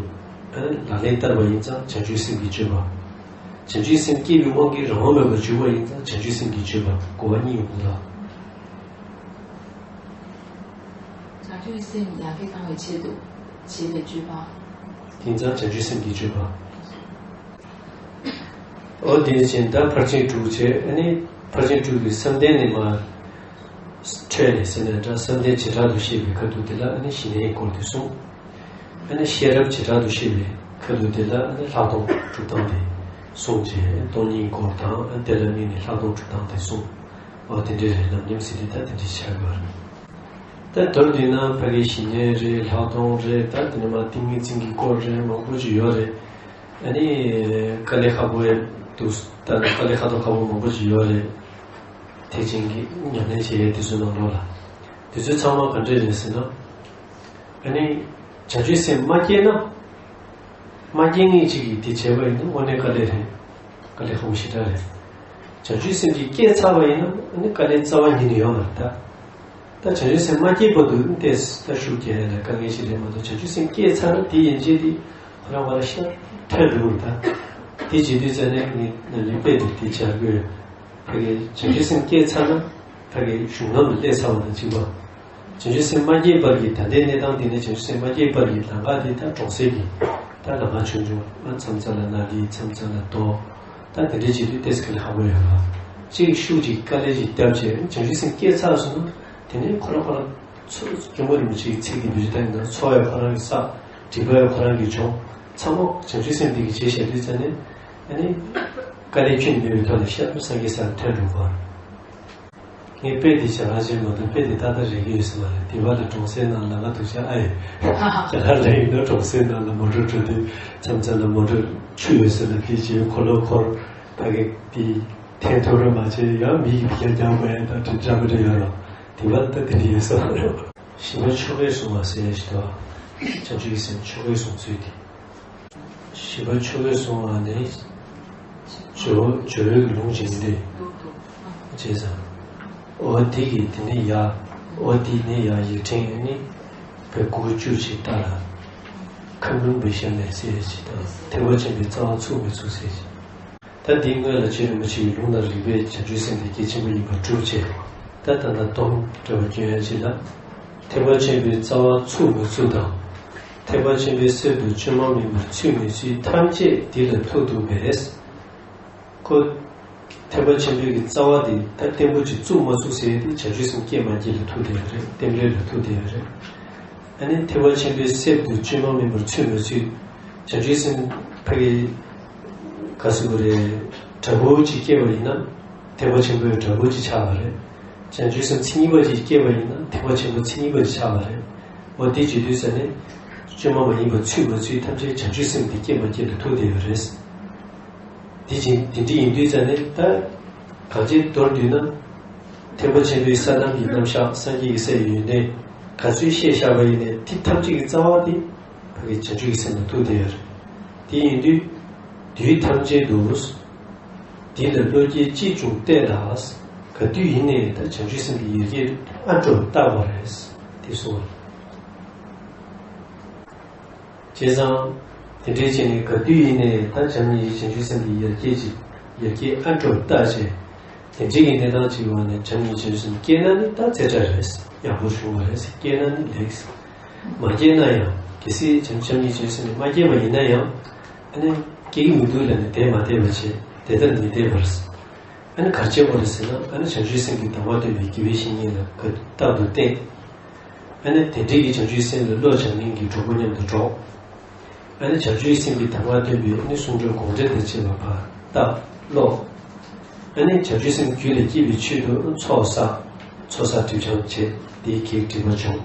ལག་ལེན་བསྟར་བ་ཡིན་ཙང་བྱང་ཆུབ་སེམས་ཀྱི་སྤྱོད་པ། བྱང་ཆུབ་སེམས་བསྐྱེད་པའི་དབང་གིས་རང་དབང་མེད་པར་འཇུག་པ་ཡིན་ཙང་བྱང་ཆུབ་སེམས་ཀྱི་སྤྱོད་པ་གོ་བ་གཉིས་ཡོང་གི་འདུག་བྱང་ཆུབ་སེམས་ཡར་རྒྱས་བཏང་བའི་ཆེད་དུ་བྱེད་པའི་སྤྱོད་པ། དེང་སང་བྱང་ཆུབ་སེམས་ཀྱི་སྤྱོད་པ། འོ་དེ་བཞིན་ད་ཕར་ཕྱིན་དྲུག་བྱས། ཨ་ནི་ཕར་ཕྱིན་དྲུག་གི་བསམ་གཏན་ནས་མར་འཕྲོས་ནས་ཟེར་ནས་འདྲ། བསམ་གཏན་བྱེ་བྲག་ཏུ་བཤད་པའི་ཁ་ཐུག་དེ་ལ་ཨ་ནི་ཞི་གནས་སྐོར་དེ་གསུངས། ཨ་ནི་ཤེས་རབ་བྱེ་བྲག་ཏུ་བཤད་པའི་ཁ་ཐུག་དེ་ལ་ཨ་ནི་ལྷག་མཐོང་གྲུབ་སྟངས་དེ་གསུངས་རྗེས་སྟོང་ཉིད་སྐོར་དང་ཨ་ནི་དེ་ལ་དམིགས་ནས་ལྷག་མཐོང་གྲུབ་སྟངས་དེ་གསུངས། འོ་དེ་འདྲའི་རེད། ལམ་རིམ་ཟེར་དུས་ད་དེ་འདྲའི་ཆགས་ཡོད་རེད། ད་མདོར་བསྡུས་ན་ཕ་གི་ཞི་གནས་རེད། ལྷག་མཐོང་རེད། ད་དེ་ནས་མར་ཏིང་ངེ་འཛིན་གྱི་སྐོར་རེད། མང་པོ་ཅིག་ཡོད་རེད། ཨ་ནི་དཀའ་ལས་ཁག་པོ་ཡང་འདུག་ད་དཀའ་ལས་ཁག་ཏུ་ཁག་པོ་མང་པོ་ཅིག་ཡོད་རེད། ཐེག་ཆེན་གྱི་ཉམས་ལེན་བྱེད་ཡས་དེ་ཚོའི་ནང་ལོགས་ལ། དེ་ཚོ་ཚང་མ་ག་འདྲས་རེད་ཟེར་ན། ཨ་ནི་བྱང་ཆུབ་སེམས་མ་སྐྱེས་ན། མ་སྐྱེས་ངེས་ཅིག་གིས་དེ་བྱས་པ་ཡིན་ན་དངོས་གནས་དཀའ་ལས་རེད། དཀའ་ལས་ཁག་པོ་ཞེ་དྲག་རེད། བྱང་ཆུབ་སེམས་ཀྱིས་སྐྱེས་ཚར་བ་ཡིན་ན་ཨ་ནི་དཀའ་ལས་རྩ་བ་ཉིད་ནས་ཡོད་མ་རེད་ད། ད་བྱང་ཆུབ་སེམས་མ་སྐྱེས་བར་དུ་ཏོག་ཙམ་ཤུགས་རྒྱག་ཡ་ལ་དཀའ་ངལ་ཞིག་རེད་མ་གཏོགས། བྱང་ཆུབ་སེམས་སྐྱེས་ཚར་ན་དེ་ཡན་ཆད་དེ་ཁོ་རང་ཁོ་རང་ཤར་ཐོན་འགྲོ་གི་རེད་ད། དེ་བྱེད་དུས་ཙ་ནས་ངས་ནམ་རྒྱུན་དཔེ་དེ་དེ་སྦྱར་གི་ཡོད། ཕ་གི་བྱང་ཆུབ་སེམས་སྐྱེས་ཚར་ན་ཕ་གི་གཞུང་ལམ་ལ་སླེབས་ཚར་བ་དང་གཅིག་པ། བྱང་ཆུབ་སེམས་མ་སྐྱེས་བར་གྱི་ད་ལྟའི་གནས་སྟངས་འདི་ནི་བྱང་ཆུབ་སེམས་མ་སྐྱེས་བར་གྱི་ལམ་ཁ་འདི་ད་གྲོང་གསེབ་ཀྱི་ད་ལམ་ཁ་ཆུང་ཆུང་། ཨ་མཚམས་མཚམས་ལ་ནག་ལི། མཚམས་མཚམས་ལ་རྡོ། ད་དེ་འདྲའི་བྱེད་དུས་ཏོག་ཙམ་དཀའ་ལས་ཁག་པོ་ཡོད་ལ། གཅིག་ཤུགས་ཀྱིས་དཀའ་ལས་ཅིག་བརྒྱབ་བྱས་བྱང་ཆུབ་སེམས་སྐྱེས་ཚར་སོང་ན་དེ་ནས་ཁོ་རང་ཁོ་རང་ཚོ་སྐྱེས་བུ་རིན་པོ་ཆེའི་ཚིག་འདི་བེད་སྤྱོད་བཏང་ཡིན་ན། འཚོ་བ་ཡང་ཁོ་རང་གིས་བསགས། སྒྲིབ་པ་ཡང་ཁོ་རང་གིས་སྦྱོང་། ཚང་མ་བྱང་ཆུབ་སེམས་འདི་གིས་བྱས་བཞག་དུས་ཙ་ནས་ཨ་ནི་དཀའ་ལས་ཁྱོན་ནས་མེད་པའི་ཐོག་ནས་ཤར་སངས་རྒྱས་སར་ཐོན་འགྲོ་གི་རེད། ངས་དཔེ་དེ་ཞེ་དྲག་བྱས་མ་འདུག་དཔེ་དེ་ཏག་ཏག་རེག་གི་ཡོད་ས་མ་རེད། དེ་བར་ལ་གྲོང་གསེབ་ནང་ལམ་ཁ་སྡུག་ཅག་ཨ་ཡོད། ཞེ་དྲག་ལ་ཡིན་ན་གྲོང་གསེབ་ནང་ལ་མོ་ཊ་འགྲོ་དུས་མཚམས་མཚམས་ལ་མོ་ཊ་ཆུ་ཡོད་ས་ལ་དེ་བྱས་འཁོར་ལོ་འཁོར། ཕ་གི་དེ་འཐེན་ཐུབ་ར་མ་བྱས། ཡང་མི་གིས་ཕར་རྒྱག་དགོས་ཡ་ད་དེ་འདྲ་མི་འདྲ་ཡོད་ར། དེ་བར་ད་དེ་འདྲ་ཡོད་ས་མ་རེད། ཞི་བ་ཆོ་གས་བཟུང་བ་ཟེར་ཞིག་འདུག་བྱང་ཆུབ་ཀྱི་སེམས་ཆོ་གས་བཟུང་ཚུལ་དེ། ཞི་བ་ཆོ་གས་བཟུང་བ་ནི། ཇོ་ཇོ་བོའི་ལུང་བྱིན་ཏེ། བྱས་ཙང་། འོ་དེ་གིས་དེ་ནི་ཡ། འོ་དེ་ནི་ཡ་ཡིག་ཕྲེང་ནི། བའི་མགོ་བཅུ་ཞིག་བཏགས་ལ། ཁམས་ལུང་པའི་ཞབས་ནས་གསལ་ཞིག་དང་། ཐེག་པ་ཆེན་པོའི་རྩ་བ་ཚུགས་མི་ཚུགས་གསལ་ཞིག་ད་འདིའི་སྔོན་ལ་རྗེ་རིན་པོ་ཆེའི་ལུང་དང་རིགས་པས་བྱང་ཆུབ་སེམས་དེ་གལ་ཆེན་པོ་ཡིན་པར་སྒྲུབ་བྱས། ད་ད་ལྟ་སྡོམ་འདྲ་བ་སྐྱོན་ཡ་ཅིག་ལ། ཐེག་པ་ཆེན་པོའི་རྩ་བ་ཚུགས་མི་ཚུགས་དང་། ཐེག་པ་ཆེན་པོའི་གསེབ་ཏུ་བཅོས་མ་མིན་པར་ཚུད་མི་ཚུད་ཐམས་ཅད་འདི་ལ་ཐུག་འདུག་པས། ཁོ། ཐེག་པ་ཆེན་པོའི་གི་རྩ་བ་དེ་ད་བརྟན་པོ་ཅིག་བཙུགས་མ་བཙུགས་ཟེར་ཡ་དེ་བྱང་ཆུབ་སེམས་སྐྱེས་མ་སྐྱེས་ལ་ཐུག་བསྡད་ཡོད་རེད། རྟེན་འབྲེལ་ལ་ཐུག་བསྡད་ཡོད་རེད། ཨ་ནི་ཐེག་པ་ཆེན་པོའི་གསེབ་ཏུ་བཅོས་མ་མིན་པར་ཚུད་མ་ཚུད། བྱང་ཆུབ་སེམས་ཕ་གི་ག་ཟེར་དགོས་རེད། དྲག་པོ་ཅིག་སྐྱེས་པ་ཡིན་ན་ཐེག་པ་ཆེན་པོའི་དྲག་པོ་ཅིག་ཆགས་པ་རེད། བྱང་ཆུབ་སེམས་མཚན་ཉིད་པ་ཅིག་སྐྱེས་པ་ཡིན་ན་ཐེག་པ་ཆེན་པོ་མཚན་ཉིད་པ་ཅིག་ཆགས་པ་རེད། འོ་དེ་བྱེད་དུས་ཙ་ནས་བཅོས་མ་མ་ཡིན་པ་ཚུད་མ་ཚུད་ཐམས་ཅད་བྱང་ཆུབ་སེམས་དེ་སྐྱེས་མ་སྐྱེས་ལ་ཐུག་བསྡད་ཡོད་རེད། དེ་བཞིན་དེ་འདྲ་ཡིན་དུས་ཙ་ནས་ད་གང་ཅིའི་མདོར་བསྡུས་ན། ཐེག་པ་ཆེན་པོའི་ས་ལམ་གྱི་རྣམ་གཞག་སངས་རྒྱས་ཀྱི་སའི་ཡོན་ཏན་ག་ཚོད་བཤད་བཞག་པ་ཡིན་ནའི་དེ་ཐམས་ཅད་ཀྱི་རྩ་བ་དེ་ཕ་གི་བྱང་ཆུབ་ཀྱི་སེམས་ལ་ཐུག་བསྡད་ཡོད་རེད། དེ་ཡིན་དུས་དུས་ཐམས་ཅད་དུ་འདི་ལ་བློ་སྐྱེད་ཅི་བྱུང་བལྟས་ལ། ག་དུས་ཡིན་ནའི་ད་བྱང་ཆུབ་སེམས་ཀྱི་ཡར་རྒྱས་ཨ་འགྲོ་བལྟ་བ་རེད། དེ་གསུངས། བྱས་ཙང་དེ་འདྲའི་བྱས་ནས་ག་དུས་ཡིན་ནའི་ད་བྱམས་སྙིང་རྗེ་བྱང་ཆུབ་སེམས་ཀྱི་ཡར་རྒྱས་ཀྱི་ཡར་རྒྱས་ཨ་འགྲོ་བལྟ་བྱས། དེ་འདྲའི་གི་གནས་སྟངས་ཅིག་ཡོང་ནས་བྱམས་སྙིང་རྗེ་བསོད་ནམས་སྐྱེས་ན་ནི་ད་ཚེ་ཕྲ་རེད། ཡག་པོ་བྱུང་བ་རེད། སྐྱེས་ན་ནི་ལེགས། མ་སྐྱེས་ན་ཡང་གལ་སྲིད་བྱམས་བྱམས་སྙིང་རྗེ་བསོད་ནམས་མ་སྐྱེས་པ་ཡིན་ན་ཡང་ཨ་ནི་སྐྱེ་གི་མི་འདུག་ལབ་ནས་དེ་མ་བསྡད་པ་བྱས་དེ་ལྟར་མི་བསྡད་པར། ཨ་ནི་ག་རེ་བྱེད་དགོས་རེད་ཟེར་ན། ཨ་ནི་བྱང་ཆུབ་སེམས་ཀྱི་དམ་པ་སྟོན་པའི་དགེ་བའི་བཤེས་གཉེན་ལ་རྟག་ཏུ་བསྟེན། ཨ་ནི་དེ་འདྲའི་གི་བྱང་ཆུབ་སེམས་ལ་བློ་སྦྱང་མཁན་གྱི་གྲོགས་པོ་མཉམ་དུ་འགྲོགས། ཨ་ནི་བྱང་ཆུབ་སེམས་ཀྱི་དམ་པ་སྟོན་པའི་ཨ་ནི་གསུང་སྒྲོས་དགོངས་འགྲེལ་དང་བཅས་པ་ཕར་བལྟ་ཀློག་ཨ་ནི་བྱང་ཆུབ་སེམས་རྒྱུད་ལ་སྐྱེས་པའི་ཆེད་དུ་ཚོགས་བསགས། ཚོགས་བསགས་སྒྲིབ་སྦྱང་བྱས་དེའི་གེགས་སྒྲིབ་པ་སྦྱོང་།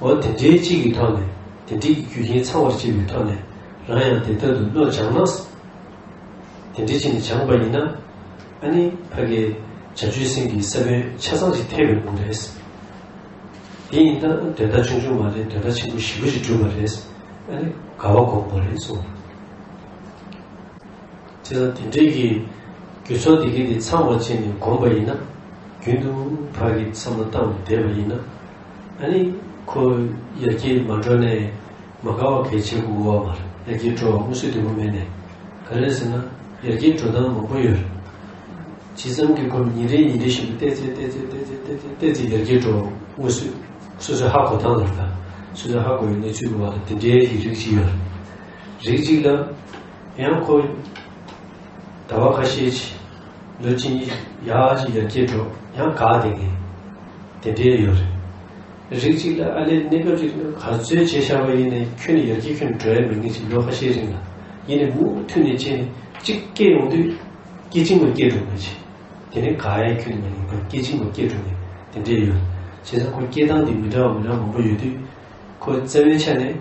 འོ་དེ་འདྲའི་གཅིག་གི་ཐོག་ནས་དེ་འདྲའི་གི་རྒྱུ་རྐྱེན་ཚང་བར་བྱེད་པའི་ཐོག་ནས་རང་ཡང་དེ་ལྟར་དུ་བློ་སྦྱངས་ན། དེ་འདྲའི་ཕྱིར་ནས་སྦྱངས་པ་ཡིན་ན། ཨ་ནི་ཕ་གི་བྱང་ཆུབ་སེམས་ཀྱི་ས་བོན་ཆ་ཚང་ཞིག་ཐེབས་པའི་ངང་རེད། དེ་ཡིན་ད་དོན་དག་ཆུང་ཆུང་མ་རེད། དོན་དག་ཆེན་པོ་ཞེ་པོ་ཞིག་གྲུབ་པ་རེད། ཨ་ནི་དགའ་བ་སྒོམ་དགོས་རེད་གསུངས། བྱས་ཙང་དེ་འདྲའི་གི་རྒྱུ་ཚོགས་དེ་གི་དེ་ཚང་བ་བྱས་ནས་སྒོམ་པ་ཡིན་ན། རྒྱུན་དུ་ཕ་གི་བསམ་བློ་བཏང་ནས་བསྡད་པ་ཡིན་ན། ཨ་ནི་ཁོ་ཡར་རྒྱས་མ་འགྲོ་ནས། མ་དགའ་བ་གལ་ཆེ་དགོས་པ་མ་རེད། ཡར་རྒྱས་འགྲོ་བ་མངོན་གསལ་དོད་པོ་མེད་ནས། ག་རེ་ཟེར་ན། ཡར་རྒྱས་འགྲོ་སྟངས་མང་པོ་ཡོད་རེད། ཇི་ཙམ་གྱིས་ཁོ་ཉིན་རེ་ཉིན་རེ་བཞིན་དུ་བལྟས་ཚེ་བལྟས་ཚེ་བལྟས་ཚེ་བལྟས་ཚེ་བལྟས་ཚེ་ཡར་རྒྱས་འགྲོ་བ་མངོན་གསལ་སོ་སོས་ཧ་གོ་སྟངས་ལ་ད། སོ་སོས་ཧ་གོ་བའི་གནས་ཚུལ་གྱི་བར་དུ་དེ་འདྲའི་གི་རིགས་ཅིག་ཡོད་རེད། རིགས་གཅིག་ལ་ཡང་ཁོ་ཟླ་བ་ཁ་ཤས་ཅིག་ལོ་གཅིག་གཉིས་ཡར་ཅིག་ཡར་རྒྱས་འགྲོ་ཡང་འགག་བསྡད་མཁན་དེ་འདྲའི་ཡོད་རེད། རིགས་གཅིག་ལ་ཨ་ལས་གནས་སྐབས་ཅིག་ག་ཚོད་བྱས་བཞག་པ་ཡིན་ནའི་ཁྱོན་ནས་ཡར་རྒྱས་ཁྱོན་ནས་འགྲོ་ཡ་མེད་མཁན་ཅིག་ལོ་ཁ་ཤས་རིང་ལ་ཡིན་ནའི་མུ་མཐུད་ནས་བྱས་ནས་གཅིག་སྐྱེས་ཡོང་དུས་སྐྱེ་འཆིང་མ་སྐྱེས་འགྲོ་མཁན་ཅིག་དེ་ནས་འགག་ཡ་ཁྱོན་ནས་མེད་མཁན་སྐྱེ་འཆིང་མ་སྐྱེས་འགྲོ་མཁན་དེ་འདྲའི་ཡོད། བྱས་ཙང་ཁོ་སྐྱེ་སྟངས་དེ་མི་འདྲ་བ་མི་འདྲ་བ་མང་པོ་ཡོད་དུས་ཁོ་རྩ་བའི་ཆ་ནས།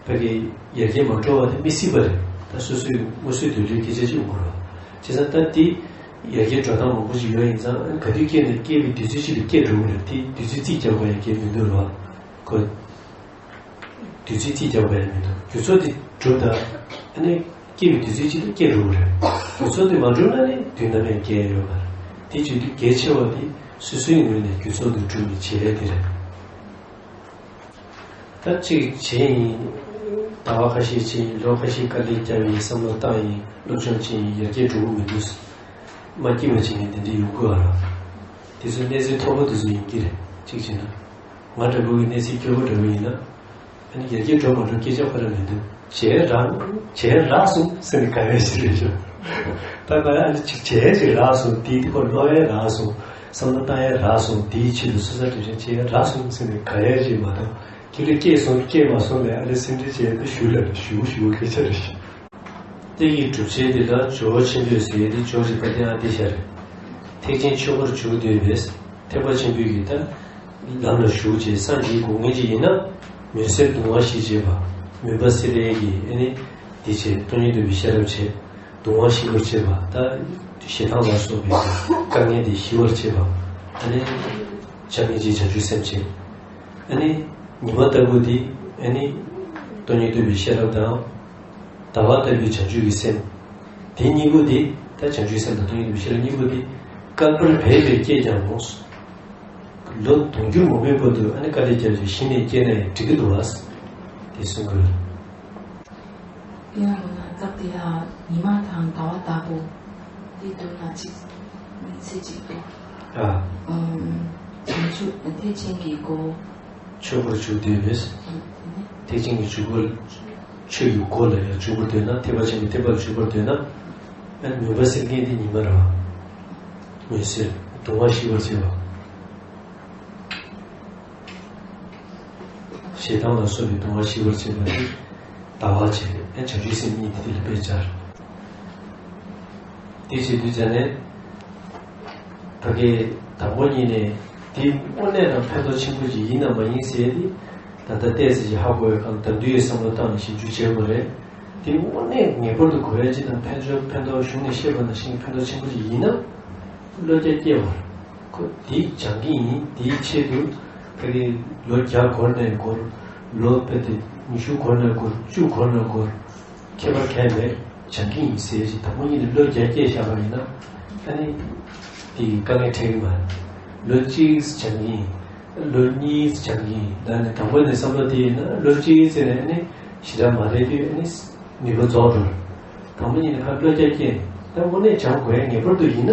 ཕ་གི་ཡར་རྒྱས་མ་འགྲོ་བ་དེ་མི་སྲིད་པ་རེད། ད་སོ་སོའི་མངོན་གསལ་དོད་པོའི་སྐད་ཆ་ཅིག་ཡོང་གི་རེད། བྱས་ཙང་ད་དེ་ཡར་རྒྱས་འགྲོ་སྟངས་མང་པོ་ཞིག་ཡོད་ཡིན་ཙང་ག་དུས་སྐྱེས་ནས་སྐྱེས་པའི་དུས་ཚོད་ཅིག་ལ་སྐྱེས་འགྲོ་གི་རེད། དེ་དུས་ཚོད་རྩིས་རྒྱག་དགོས་ཡ་གལ་མི་འདུག་རེད་བ། ཁོ་དུས་ཚོད་རྩིས་རྒྱག་དགོས་ཡ་མི་འདུག་རྒྱུ་ཚོགས་དེ་གྲུབ་ད་ཨ་ནི་སྐྱེས་པའི་དུས་ཚོད་ཅིག་ལ་སྐྱེས་འགྲོ་གི་རེད། རྒྱུ་ཚོགས་དེ་མ་གྲུབ་ན་ནི་དུས་ནམ་ཡང་སྐྱེ་ཡ་ཡོད་མ་རེད། དེ་བྱེད་དུས་གལ་ཆེ་བ་དེ་སོ་སོའི་ངོས་ནས་རྒྱུ་ཚོགས་དེ་གྲུབ་ནས་བྱེད་ཡ་དེ་རེད། ད་གཅིག་བྱས་ཡིན། ཟླ་བ་ཁ་ཤས་བྱས་ཡིན། ལོ་ཁ་ཤས་དཀའ་ལས་བརྒྱབ་ཡིན། བསམ་བློ་བཏང་ཡིན། སློབ་སྦྱོང་བྱས་ཡིན། ཡར་རྒྱས་འགྲོ་གི་མི་འདུག་མ་སྐྱིད་པ་བྱེད་མཁན་དེ་འདྲ་ཡོང་གི་ཨ་ར། དེ་ཚོ་གནས་ཚུལ་མཐོ་པོ་དེ་ཚོ་ཡིན་གྱི་རེད། གཅིག་བྱས་ན། ང་འདྲ་པོ་གི་གནས་ཚུལ་སྐྱོ་པོ་འདྲ་པོ་ཡིན་ན། ཨ་ནི་ཡར་རྒྱས་འགྲོ་མ་འགྲོ་སྐད་ཆ་ཁོ་རང་མི་འདུག་བྱས་ར། བྱས་ར་སོང་ཟེར་ནས་ག་ཡ་ཞིག་རེད་ཤག་ད་ག་ཡ་ཨ་ནི་ཅིག་བྱས་ཅིག་ར་སོང་། དེའི་ཐོག་ལ་ལོག་ཡ་ར་སོང་། བསམ་བློ་བཏང་ཡ་རག་སོང་། དེའི་ཆེད་དུ་སོ་སོ་དྲན་དྲན་བྱེད་ཡ་རག་སོང་ཟེར་ནས་ག་ཡ་ཞིག་མ་གཏོགས། ཁྱེད་ལ་སྐྱེས་སོང་སྐྱེས་མ་སོང་ལས་ཨ་ལས་སེམས་ཁྲལ་བྱེད་ཡ་དེ་ཞུ་ལ་ཞུ་ཞུ་སྐད་ཆ་རེད་ཤག་གཏེར་གྱི་སྒྲུབ་བྱེད་འདི་ལ་ཇོ་བོ་ཆེན་པོས་ཟེར་ཡ་དེ་ཇོ་བོ་རྗེ་དཔལ་ལྡན་ཨ་ཏི་ཤ་རེད། ཐེག་ཆེན་ཆོས་སྒོར་འཇུག་འདོད་པས་ཐེག་པ་ཆེན་པོའི་གི་ད་ལམ་ལ་ཞུགས་བྱས་སངས་རྒྱས་དགོས་མཁན་ཅིག་ཡིན་ན། མུན་སེལ་གདུང་བ་ཞི་བྱེད་པ། མུན་པ་སེལ་ཡས་ཀྱི་ཨ་ནི་འདི་བྱས། སྟོང་ཉིད་རྟོགས་པའི་ཤེས་རབ་བྱས། གདུང་བ་ཞི་བར་བྱེད་པ། ད་ཞེ་སྡང་ལ་སོགས་པའི་དཀའ་ངལ་དེ་ཞི་བར་བྱེད་པ། ཨ་ནི་བྱམས་སྙིང་རྗེའི་བྱང་ཆུབ་སེམས་བྱེད། ཨ་ནི་ཉི་མ་ལྟ་བུ་དེ་ཨ་ནི་སྟོང་ཉིད་རྟོགས་པའི་ཤེས་རབ་དང་། ཟླ་བ་ལྟ་བུའི་བྱང་ཆུབ་ཀྱི་སེམས། དེ་གཉིས་པོ་དེ་ད་བྱང་ཆུབ་སེམས་དང་སྟོང་ཉིད་རྟོགས་པའི་ཤེས་རབ་གཉིས་པོ་དེ་བསྐལ་པར་འབད་པས་སྐྱེས་ཀྱང་རུང་། ལོ་དུང་ཕྱུར་མང་པོའི་བར་དུ་ཨ་ནི་དཀའ་ལས་བརྒྱབ་ཀྱང་གཞི་ནས་སྐྱེས་ན་ཡང་འགྲིག་གི་འདུག་བ། དེ་གསུང་དགོས། དེ་ཡང་འོ་ན་སྐབས་དེ་ལ་ཉི་མ་དང་ཟླ་བ་ལྟ་བུ་དེ་འདུག་ན་གཅིག་མིང་ཚིག་གཅིག་འདུག་ཨ། ཨམ། བྱང་ཆུབ་ཐེག་ཆེན་གྱི་སྒོ། ཆོས་སྒོར་འཇུག་འདོད་པས། ཨ། དེ་ནས། ཐེག་ཆེན་གྱི་འཇུག་སྒོ། ཆོས་ཀྱི་སྒོ་ལ་ཡང་འཇུག་པར་འདོད་ན། ཐེག་པ་ཆེན་པོའི་ཐེག་པ་ལ་འཇུག་པར་འདོད་ན། ཨ་ནི་མུན་པ་སེལ་མཁན་དེ་ཉི་མ་རེད་བ། མུན་སེལ། གདུང་བ་ཞི་བར་བྱེད་པ། ཞེ་སྡང་ལ་སོགས་པའི་གདུང་བ་ཞི་བར་བྱེད་པ་ནི་ཟླ་བ་བྱས། ཨ་བྱང་ཆུབ་སེམས་གཉིས་དེ་དེ་ལ་དཔེ་སྦྱར། དེ་བྱེད་དུས་ཙ་ནས་ད་གའི་དང་པོ་ཉིད་ནས་དེ་དངོས་གནས་དང་ཕན་ཐོགས་ཆེན་པོ་ཞིག་ཡིན་ནམ་མ་ཡིན་ཟེར་ནི་ད་ལྟ་ཏོག་ཙམ་ཞིག་ཧ་གོ་བའི་སྒང་དང་དུས་ཡོད་བསམ་བློ་བཏང་ནས་ཞིབ་འཇུག་བྱེད་དགོས་རེད། དེ་དངོས་གནས་ངེས་པར་དུ་གོ་ཡ་ཅིག་དང་ཕན་ཐོགས་ཕན་ཐོགས་གཞུང་ནས་བཤད་པ་ནང་བཞིན་ཕན་ཐོགས་ཆེན་པོ་ཞིག་ཡིན་ན་བློ་རྒྱ་སྐྱེ་བར། ཁོ་དེ་སྦྱང་གི་ཡིན། དེའི་ཆེད་དུ་ཕ་གི་ལོ་བརྒྱ་འགོར་ནས་འགོར། ལོ་ཕལ་ཏེ་ཉི་ཤུ་འགོར་ནས་འགོར། བཅུ་འགོར་ནས་འགོར། ཁྱད་པར་གང་ཡང་མེད། སྦྱང་གི་ཡིན་ཟེར་ཞིག་དང་པོ་ཉིད་ནས་བློ་རྒྱ་སྐྱེད་བཞག་པ་ཡིན་ན། ཨ་ནི་དེ་གི་དཀའ་ངལ་འཕྲད་ཀྱི་མ་རེད། ལོ་གཅིག་སྦྱང་གི་ཡིན། ལོ་གཉིས་སྦྱང་གི་ཡིན། ད་ནི་དང་པོ་ནས་བསམ་བློ་དེ་ཡིན་ན་ལོ་གཅིག་ཙམ་ནས་ཨ་ནི་ཞེ་དྲག་མ་རེད་དུས་ཨ་ནི་ནུས་པ་རྫོགས་འགྲོ། དང་པོ་ཉིད་ནས་ཕར་བློ་རྒྱ་སྐྱེད། ད་དངོས་གནས་སྦྱང་དགོས་ངེས་པར་དུ་ཡིན་ན།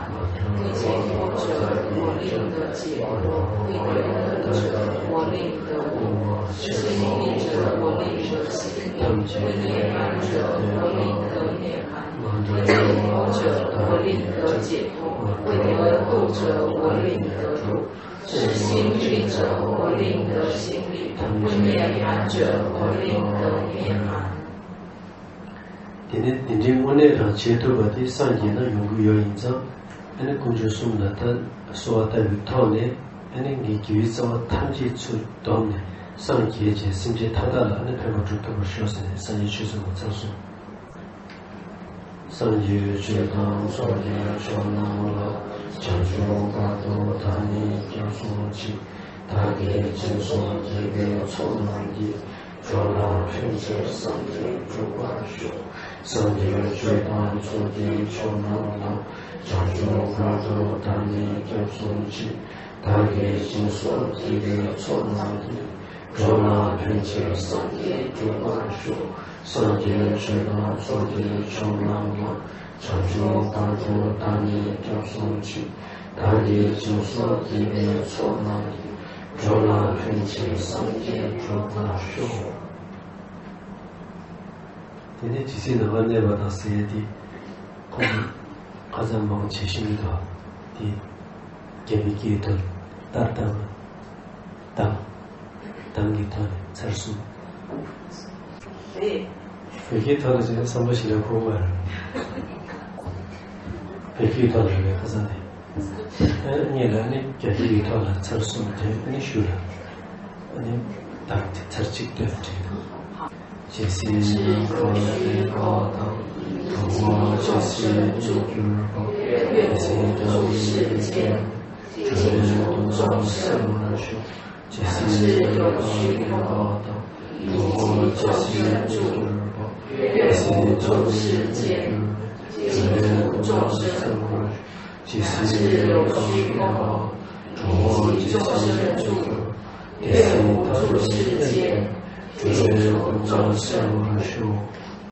寒。未见恶者，我令得解脱；未得恶者，我令得悟。是心利者，我令得心明。未得寒者，我令得灭寒。未见恶者，我令得解脱；未得恶者，我令得悟。是心利者，我令得心明。未见寒者，我令得灭寒。 དེ་ནས་དེ་འདྲའི་དངོས་གནས་རང་བྱེད་ཐུབ་པ་དེ་སངས་རྒྱས་ན་ཡོང་གི་ཡོད་ཡིན་ཙང་། ཨ་ནི་དཀོན་མཆོག་གསུམ་ལ་ད་གསོལ་བ་བཏབ་པའི་ཐོག་ནས། ཨ་ནི་ངའི་དགེ་བའི་རྩ་བ་ཐམས་ཅད་ཚུར་བསྡོམས་ནས་སངས་རྒྱས་བྱས། སེམས་ཅན་མཐའ་དག་ལ་ཨ་ནི་ཕན་པ་སྒྲུབ་ཐུབ་པར་ཤོག་ཟེར་ནས་སངས་རྒྱས་ཆོས་གསུང་བ་ཚར་སོང་། སངས་རྒྱས་ཆོས་དང་ཚོགས་ཀྱི་མཆོག་རྣམས་ལ། བྱང་ཆུབ་བར་དུ་བདག་ནི་སྐྱབས་སུ་མཆི། བདག་གིས་སྦྱིན་སོགས་བགྱིས་པའི་ཚོགས་རྣམས་ཀྱིས། འགྲོ་ལ་ཕན་ཕྱིར་སངས་རྒྱས་འགྲུབ་པར་ཤོག། སངས་རྒྱས་ཆོས་དང་ཚོགས་ཀྱི་མཆོག་རྣམས་ལ། བྱང་ཆུབ་བར་དུ་བདག་ནི་སྐྱབས་སུ་མཆི། བདག་གིས་སྦྱིན་སོགས་བགྱིས་པའི་ཚོགས་རྣམས་ཀྱིས། འགྲོ་ལ་ཕན་ཕྱིར་སངས་རྒྱས་འགྲུབ་པར་ཤོག། སངས་རྒྱས་ཆོས་དང་ཚོགས་ཀྱི་མཆོག་རྣམས་ལ། བྱང་ཆུབ་བར་དུ་བདག་ནི་སྐྱབས་སུ་མཆི། བདག་གིས་སྦྱིན་སོགས་བགྱིས་པའི་ཚོགས་རྣམས་ཀྱིས། འགྲོ་ལ་ཕན་ཕྱིར་སངས་རྒྱས་འགྲུབ་པར་ཤོག། དེ་ནས་ཇི་སྲིད་ནམ་མཁའ་གནས་པ་དང་ཟེར་ཡས་དེ། ཁོ་ཚོ་ཁ་སང་མང་ཆེ་ཤོས་དང་དེ། རྒྱ་མི་སྐད་ཐོག་ལ་ཏར་ཏར་བ། དང་། དང་གི་ཐོག་ནས་ཚར་གསུམ། རེད། བོད་སྐད་ཐོག་ལ་བྱས་ན་བསམ་བློ་ཞིག་ལ་འཁོར་བ་རེད། བོད་སྐད་ཐོག་ལ་རེད་ཁ་སང་ནས། ཨ་ནི་གཉིས་ལ་ནི་རྒྱ་སྐད་ཀྱི་ཐོག་ལ་ཚར་གསུམ་དེ་ནི་ཞུ་ལ། ཨ་ནི་དང་དེ་ཚར་གཅིག་བཏོན་བྲིས་དང་། ཇི་སྲིད་ནམ་མཁའ་ལས་འཕགས་པ་དང་། གྲུབ་པ་ཇི་སྲིད་མཆོག་གྱུར་པ། དེ་སྲིད་ཐུགས་རྗེ་ཅན། འགྲོ་བའི་དོན་རྣམས་སེལ་བར་ཤོག། ཇི་སྲིད་ཡེ་ཤེས་ཀྱི་ངོ་བོ་དང་། གྲུབ་པ་ཇི་སྲིད་མཆོག་གྱུར་པ། དེ་སྲིད་ཐུགས་རྗེ་ཅན། འགྲོ་བའི་དོན་རྣམས་སེལ་བར་ཤོག། ཇི་སྲིད་ཡེ་ཤེས་ཀྱི་ངོ་བོ། གྲུབ་པ་ཇི་སྲིད་མཆོག་གྱུར་པ། དེ་སྲིད་ཐུགས་རྗེ་ཅན། འགྲོ་བའི་དོན་རྣམས་སེལ་བར་ཤོག།